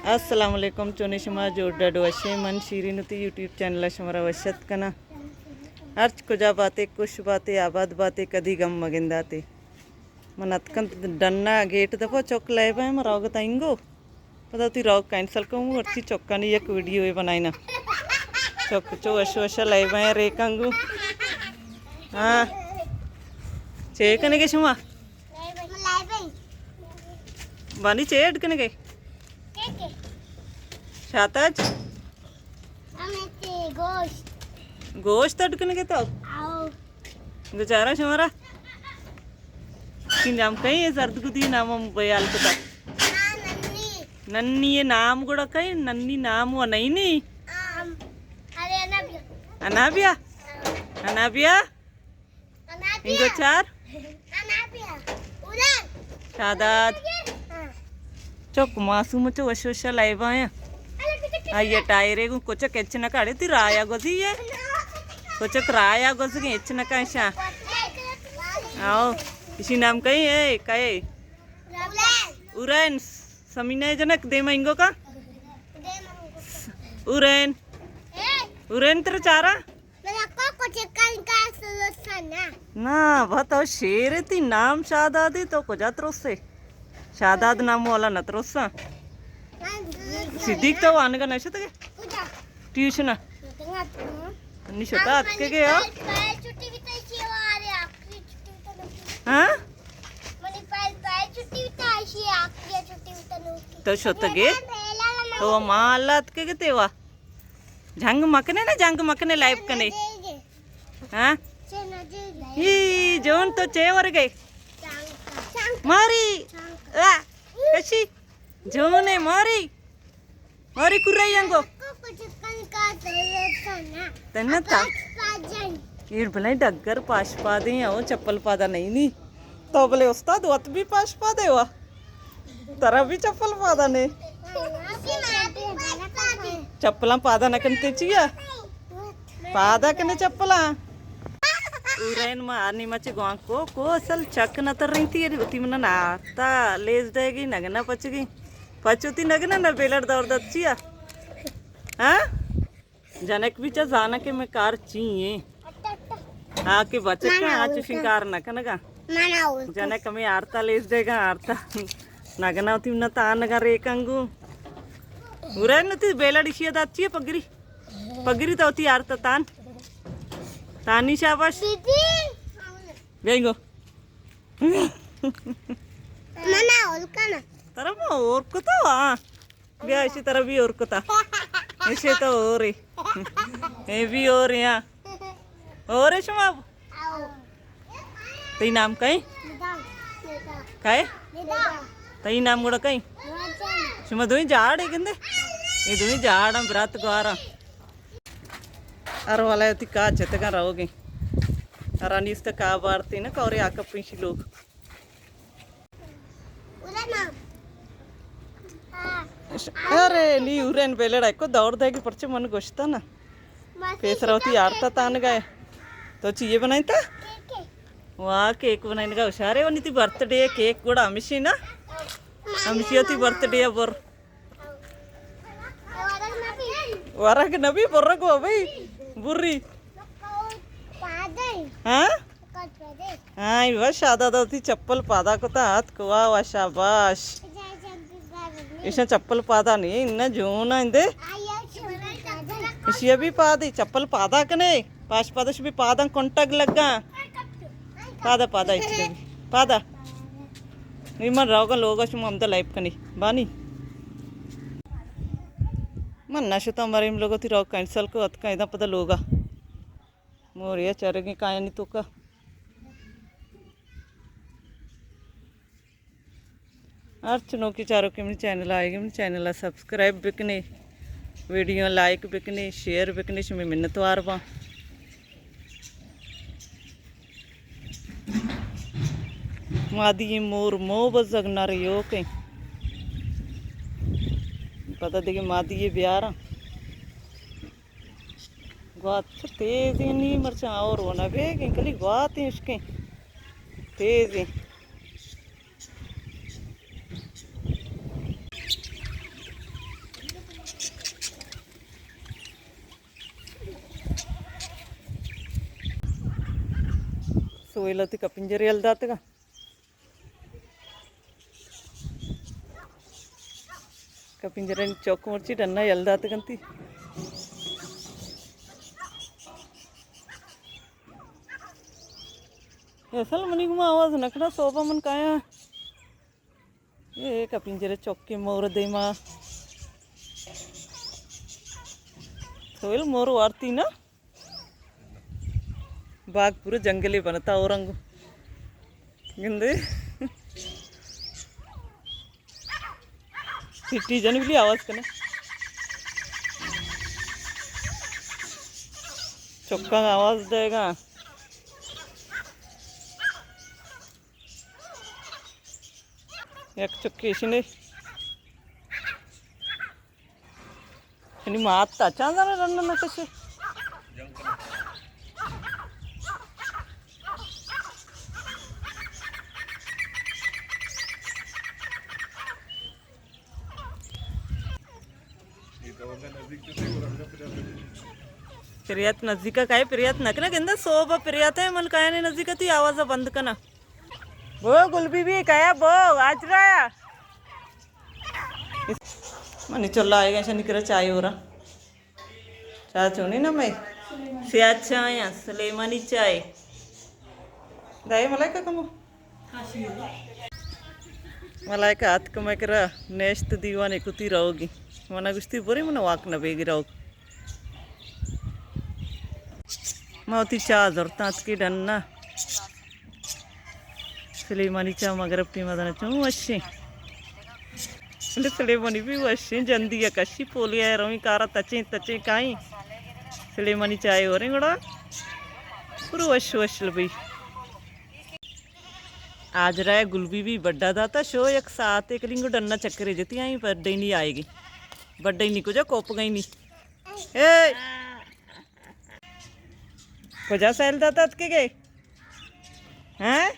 السلام علیکم، چونے شما؟ جوڑ ڈاڈ وشے؟ من شیرین وتی یوٹیوب چینل ءَ شمارا وش اتک کناں۔ ہرچ کجا باتے، خوش باتے، آباد باتے، کدی غم مگنداتے۔ من اتکن ڈنا گیٹ دپا، چک لیبا، من روگ تا انگو۔ پدا وتی روگ کینسل کن، مرچی چکانی یک ویڈیو بنائینا۔ چک چو وش وش لیبا ریکانگو۔ ہاں۔ چے کنگے شما؟ بانی چے اڈ کنگے؟ شاتاج؟ ہمیں تے گوشت۔ گوشت اڈ کنگے تو؟ آؤ۔ بیچارہ شمارا۔ کی نام کئی ہے؟ زرد گدی نام ہم بیال کتا۔ ہاں، ننی۔ ننی یہ نام گڑا کئی؟ ننی نام و نہیں نی؟ آم۔ ارے انابیا۔ انابیا؟ انابیا؟ انگو چار۔ شاداد۔ چک معصوم چو وش وش لیبا ہیں۔ آئیے ٹائرے گو کچک اچ نہ کاڑے تی رایا گوزی ہے۔ کچک رایا گوزی اچ نہ کائیں شا۔ آؤ۔ اسی نام کئی ہے؟ کئے؟ اورین۔ سمینہ جنک دیما انگو کا؟ اورین۔ اورین تر چارا؟ ملکو کچکن کا سلسنا۔ نا، وہ تو شیر تی نام شادادی تو کجا تروسے؟ شاداد نام والا نہ تروسا۔ صدیق تو آنگا نشتگے؟ کجا؟ ٹیوشن۔ نشتا اتکگے ہو؟ پہل چھٹی بھی تو اسی وارے آخری چھٹی بھی تو نوکی۔ ہاں؟ منی پہل، پہل چھٹی بھی تو اسی آخری چھٹی بھی تو نوکی۔ تو شتگے؟ تو ماں اللہ اتکگے تیوا۔ جنگ مکنے نا، جنگ مکنے لائف کنے۔ ہاں؟ ہی جون تو چے ورگے؟ ماری۔ آ، کشی۔ جونے ماری۔ ماری کرے ینگو۔ تنتا۔ ایر بلائیں ڈگر پاش پادے ہیں، او چپل پادا نہیں نی۔ تو بلے استاد وت بھی پاش پادے ہوا۔ ترا بھی چپل پادا نے۔ چپلاں پادا نہ کنتے چیا؟ پادا کنے چپلاں۔ اورین ما آنی مچے گوانکو کو اصل چک نہ تر رہی تھی، وتی منا نارتا لیز دے گی، نگنا پچ گی۔ پچ وتی نگنا نہ بیلڑ دور دت چیا؟ ہاں؟ جنک بھی چا زانا کہ میں کار چی ہیں۔ آ کہ بچکاں آ چوشیں کار نہ کنگا۔ جنک ہمیں آرتا لیز دے گا، آرتا۔ نگنا وتی منا تانگا ریکنگو۔ اورین وتی بیلڑ اشیا دات چی پگری۔ پگری تو وتی آرتا تان۔ تانی شاباش۔ بیائی گو۔ منا اور کنا۔ ترا ما اور کتا ہاں۔ بیا، اشی ترا بھی اور کتا۔ اشی تو اور ہے۔ اے بھی اور ہے، ہاں۔ اور ہے شما؟ تئی نام کئے؟ کئے؟ تئی نام گڑا کئے؟ شما دوئیں جاڑ ہے گندے؟ اے دوئیں جاڑ ہم برات گوارا۔ ہر والا وتی کا چتگاں روگیں۔ ہر انیست کا بارتی نا کورے آ کپیں شی لوگ۔ ارے نی اورین بیلڑ کو دور دے گی پرچے من گوشتا نا۔ پیسرا وتی آرتا تان گئے۔ تو چیئے بنائیں تا؟ واہ، کیک بنائیں گا ہوشارے ونی تی برتھ ڈے کیک گڑا ہمیشی نا۔ ہمیشی وتی برتھ ڈے بر۔ ورگ نبی برگ ہو بھائی۔ بری۔ ہاں؟ ہاں، اے بس شاداد وتی چپل پادا کتا اتک، واہ واہ، شاباش۔ ایشاں چپل پادا نہیں، انہ جون آئندے۔ ایشی بھی پادی، چپل پادا کنے، پاش پادش بھی پاداں کنٹگ لگا۔ پادا، پادا، ایچ بھی۔ پادا۔ نی من روگا لوگا شما ہمدا لائف کنی۔ بانی۔ من نہ شتا مریم لوگا تی روگ کینسل کو اتکا ادا پدا لوگا۔ موریا چرگیں کایانی توکا۔ ہرچ نوکی چاروکے منی چینل آئیگی، منی چینل سبسکرائب بکنے، ویڈیو لائک بکنے، شیئر بکنے، شمی منتوار باں۔ مادی مور مو بزگ نر یوکیں۔ پدا دیگه مادی بیاراں۔ گوات چو تیزیں نی مرچاں اور و نہ بیگیں، کلی گواتیں اشکیں تیزیں۔ ویل وتی کپنجرے یل داتگاں۔ کپنجرانی چک مرچی ڈنا یل داتگنتی۔ اصل منی گما آواز نکنا، صوبہ من کایاں۔ اے کپنجرے چکے مور دیما۔ سویل مور وارتی نا۔ باغ پورا جنگلے بنتا اورنگ۔ گندے۔ سٹی جن بلی آواز کنے۔ چکاں آواز دے گا۔ یک چکے اشنے۔ یعنی مات تا چاند نا رن نہ کشے۔ پریات نزدیک کائے، پریات نکنا گندا صوبہ پریات ہے، من کائے نے نزدیک تی آواز بند کنا۔ بو گل بی بی کایا بو آج رایا۔ منی چلا آئے گا شنی کرا چائے ہو رہا۔ چاہ چونی نا میں؟ سیاہ چاہ یا سلیمانی چائے۔ دائے ملائکہ کمو؟ ملائکہ آتک مئے کرا نشت دیوانے کتی روگی۔ منا گشتی بری من واک نہ بیگی روگ۔ ما وتی چاہ زرتاں اتکی ڈنا۔ سلیمانی چاہ مغرب ٹیم ءَ دنا چون وشیں۔ بلے سلیمانی بھی وشیں، جندی ءَ کشی پولی ءَ رویں کارا تچیں تچیں کائیں۔ سلیمانی چاہ وریں گڑا پورا وش وش لبی۔ آج رائے گل بی بی بڈا داتا شو یک ساعت ایک لنگو ڈنا چکرے جتی آئیں پر ڈینی آئے گی۔ بڈینی کجا کوپ گئی نی۔ اے! کجا سیل داتا اتکے گئے؟ ہیں؟